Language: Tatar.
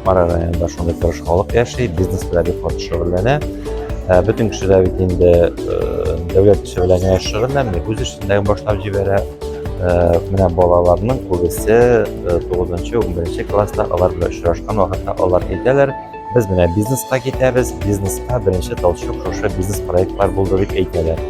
Кукмара районында шундый тырыш халык яши, бизнес белән бик каты шөгыльләнә. Бөтен кеше дә бит инде дәүләт эше белән генә шөгыльләнми, үз эшен дә башлап җибәрә. Менә балаларның күбесе 9-11 класста алар белән очрашкан вакытта алар әйтәләр, без менә бизнеска китәбез, бизнеска беренче толчок шушы бизнес проектлар булды дип әйтәләр.